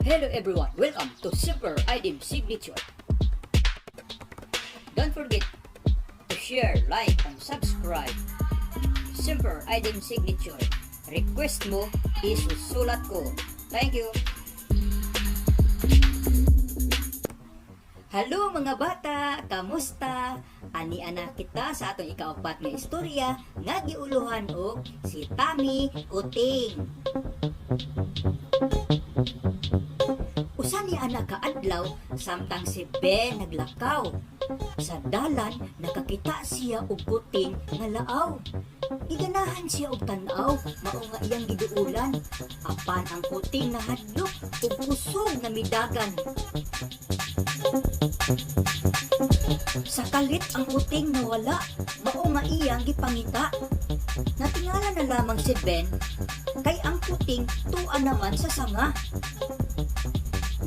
Hello everyone, welcome to Super Item Signature. Don't forget to share, like, and subscribe. Super Item Signature. Request mo, isusulat ko. Thank you. Hello mga bata, kamusta? Ani ana kita sa atong ikaapat nga istorya nga giuluhan og si Tami Kuting. Usa ni ana kaadlaw samtang si Ben naglakaw. Sa dalan nakakita siya og kuting nga laaw. Giganahan siya og tan-aw, mao nga iyang giduulan. Apan ang kuting nahadlok ug kusog nga midagan. Sa kalit ang kuting nawala, mao nga iyang gipangita. Natingala na lamang si Ben kay ang kuting tua naman sa sanga.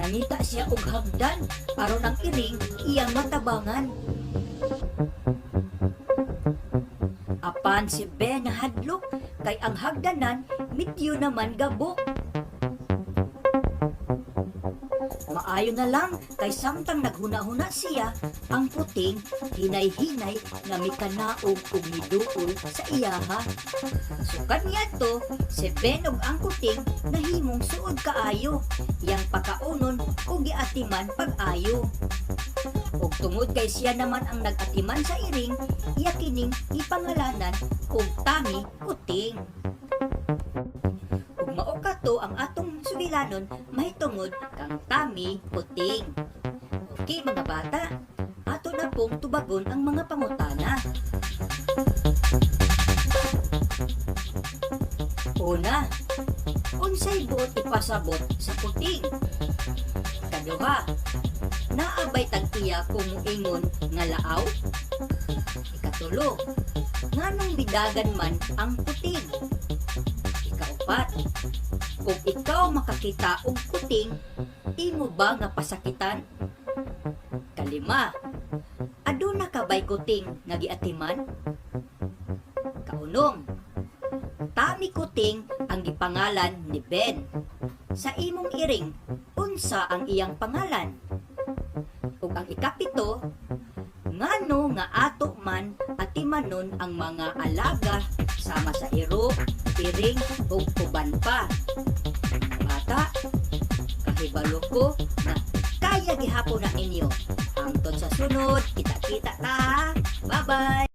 Nangita siya og hagdan aron ang iring iyang matabangan. Apan si Ben nahadlok kay ang hagdanan medyo naman gabok. Maayo na lang kay samtang naghuna-huna siya, ang puting hinay-hinay nga mikanaog ug miduol sa iyaha. Sukad niadto, si Ben ug ang kuting nahimong suod kaayo, iyang pakaunon ug giatiman pag-ayo. Ug tungod kay siya naman ang nag-atiman sa iring, iya kining gipangalanan og Tami Kuting. Ug mao kato ang atong sugilanon mahitungod kang Tami Kuting. Okay mga bata, ato na pong tubagon ang mga pangutana. Una, unsay buot ipasabot sa kuting? Ikaduha, naa bay tag-iya kung moingon nga laaw? Ikatulo, nganong bidagan man ang kuting? Ikaupat, kung ikaw makakita og kuting, imo ba nga pasakitan? Kalima, aduna ka bay kuting nga giatiman? Kaunom, Tami Kuting ang gipangalan ni Ben. Sa imong iring, unsa ang iyang pangalan? Ug ang ikapito, ngano nga ato man atimanon ang mga alaga sama sa iro, iring ug uban pa? Bata, kahibalo ko na kaya gihapon na ninyo. Hangtod sa sunod, kita-kita ta. Bye-bye.